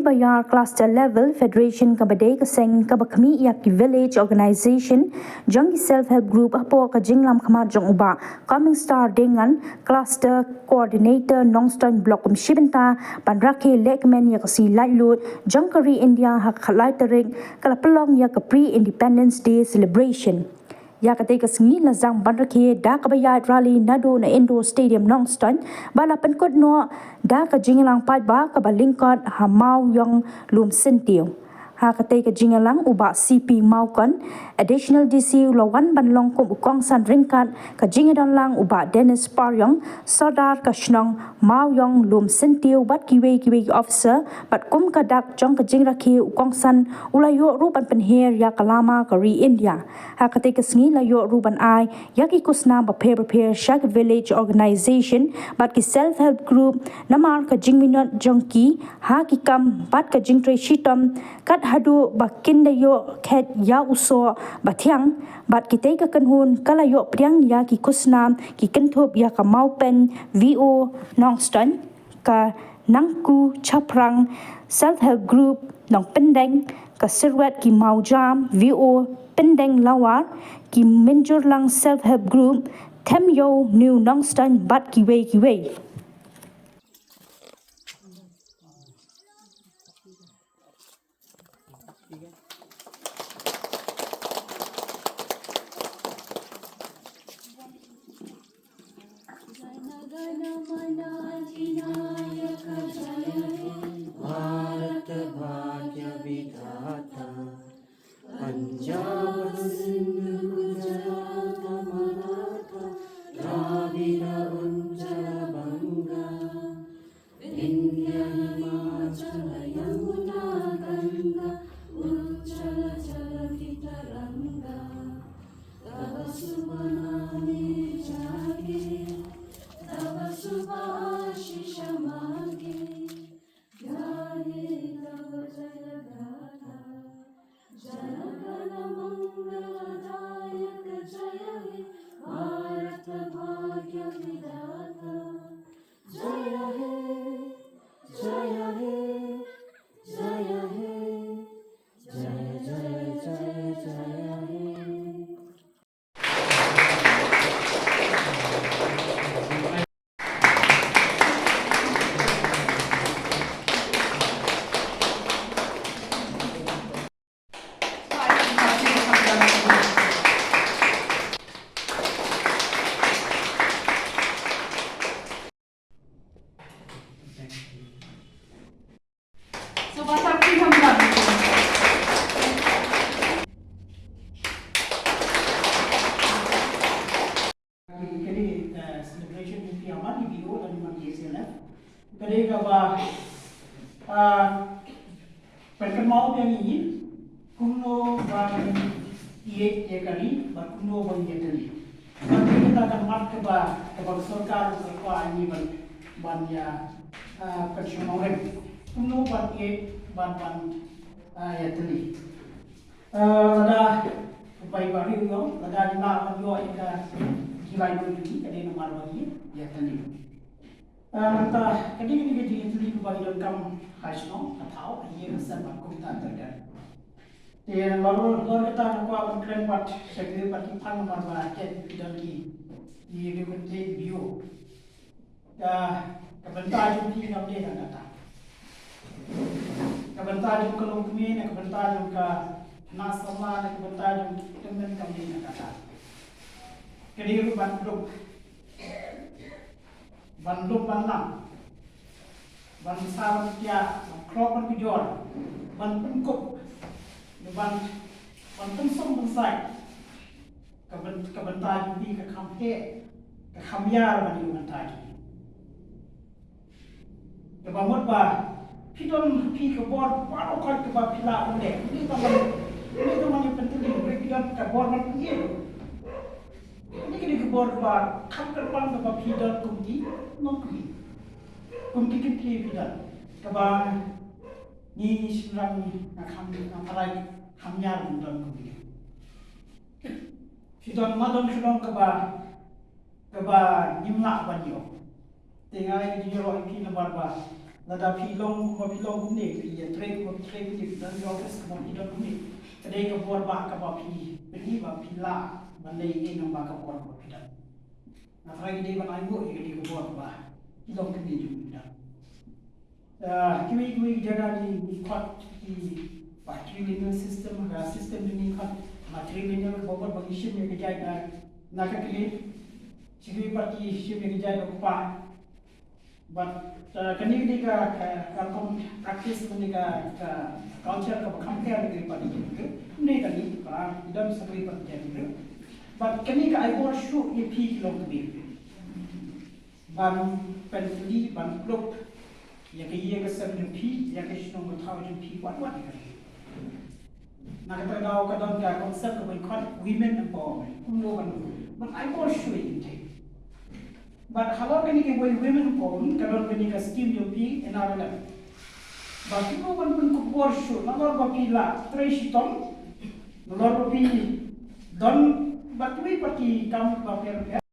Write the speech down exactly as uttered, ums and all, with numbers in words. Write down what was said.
Ba ïar cluster level federation kaba dei ka seng kaba khmih ïa ki village organization jong ki self help group hapoh ka jinglam khmat jong u Bah Coming Star Diengan, cluster coordinator Nongstoiñ Block, kum shi bynta ban rakhe lehkmen ïa ka sngi laitluid jong ka ri India ha ka khatlai tarik, ka la pynlong ïa ka pre Independence Day celebration. Ïa katei ka sngi la sdang ban rakhe da kaba ïaid rally naduh na Indoor Stadium Nongstoiñ, ba la pynkut noh da ka jingïalang paidbah kaba lyngkot ha Mawïong Lumsyntiew. Ha katei ka jingïalang u Bah C P Mawkon, Additional D C, u la wan ban long kum u kongsan ryngkat ka jingïadonlang u Bah Dennis Pariong, Sordar ka shnong Mawïong Lumsyntiew, bad kiwei kiwei ki officer, bad kum ka dak jong ka jingrakhe u kongsan u la ïoh ruh ban pynher ïa ka lama ka ri India. Ha katei ka sngi la ïoh ruh ban ai ïa ki khusnam bapher bapher sha ki village organization bad ki self help group namar ka jingminot jong ki ha ki kam bad ka jingtrei shitom, kat haduh ba kin da ïoh khet ïa u soh ba thiang. Bad kitei ka kynhun ka la ïoh pdiang ïa ki khusnam ki kynthup ïa ka Mawpeng V O Nongstoiñ, ka Nangku Chaphrang Self Help Group Nongpyndeng, ka Syrwet ki Mawjam V O Pyndeng Lawar, ki Mynjurlang Self Help Group Themïew New Nongstoiñ bad kiwei kiwei. Vindhya Himachal Yamuna Ganga Uttal Jagati Taranga. Tava Shubh Name Jage Tava Shubh Ashish Mage Gaye Tava Jaya Gatha Jana Gana Mangala Dayak Jaya He Bharat Bhagya Vidhata. Jaya he, jaya he, jaya he, jaya, jaya, jaya, jaya he. So, ba sa ki ham ba. Kane, eh, celebration ki ïa man, V O lane man S L F. Kane kaba, ah, ban kynmaw biang ïa ngi kumno ban ïeit ïa ka ri bad kumno ban ïatylli. Bad kane ka mat kaba, kaba ka sorkar ka kwah ïa ngi ban, ban ïa, ah, pynshong nongrim. Kumno ban ïeit bad ban, ah, ïatylli. Eh, lada bai ba riew ïong, lada ngi lah ban ïoh ïa ka jingïaid jong ngi, ka dei namar ba ngi ïatylli. Eh, nangta ka dei kane ka jingïatylli kaba ngi donkam ha shnong, ha thaw, ha ïing, ha sem bad kumta ter ter. Te nalor, nalor kata nga kwah ban kren pat sha ki, pat ki phang namar ba ki, ki don ki, ki riew kynthei, V O. Ka, ka bynta jong phi kam dei tang kata. Ka bynta jong ka longkmie ne ka bynta jong ka khynnah samla ne ka bynta jong tymmen kam dei tang kata. Ka dei ruh ban kdup, ban lum ban lam, ban sa ban ktiah, ban khlok ban kujor, ban pynkup, ban, ban pynsum pynsaid. Ka byn-, ka bynta jong phi ka kham heh, ka kham ïar ban ïa ka bynta jong phi. Kaba mut ba phi don ha phi ka bor baroh kawei kaba phi lah ban leh. Ym dei tang ban, ym dei tang ban ïa pyntylli, hynrei phi don ka bor ban pyni. Kane ka dei ka bor kaba kham kyrpang kaba phi don kum ki nongkmie, kum ki kynthei phi don. Kaba ngi shynrang nga kham, nga tharai kham ïar ban don kum kine. Phi don, ma don shuh don kaba, kaba ngim lah ban ïoh. Te nga ai jingïaroh ïa phi namar ba Lada phi long kumba phi long kumne, phi ïatrei kumba phi trei kumne, phi don ïa office kumba phi don kumne, ka dei ka bor ba kaba phi pyni ba phi lah ban leh ïa ka bor kaba phi don. Nga tharai ka dei ban ai nguh ïa ka dei ka bor ba phi long kumne jong phi don. Ah, kiwei kiwei ki jaka ngi, ngi khot ki patrilineal system, ka system ngi khot matrilineal, kaba bor ba ngi shim ïa ka jait na, na ka kmie. Kiwei pat ki shim ïa ka jait na u kpa. But, uh, kane ka dei ka, ka, ka rukom practice, kane ka, ka culture kaba kham pher na ka ri pat ka jait. Kane ka dei ka, i don sa ka ri pat ka jait. But kane ka ai bor shuh ïa phi ki longkmie ban pynthikna, ban pynlong ïa ka ïing ka sem jong phi, ïa ka shnong ka thaw jong phi, wat wat ïa ka. Na kata ka daw ka don ka concept kaba ngi khot women empowerment. Kumno ban, ban ai bor shuh ïa ki. But halor kane ka women empowerment ka don kane ka scheme jong phi N R L M. Ba kumno ban pynkup bor shuh, nalor ba phi la trei shitom, nalor ba phi don, ba kiwei pat ki kam ba pher pher.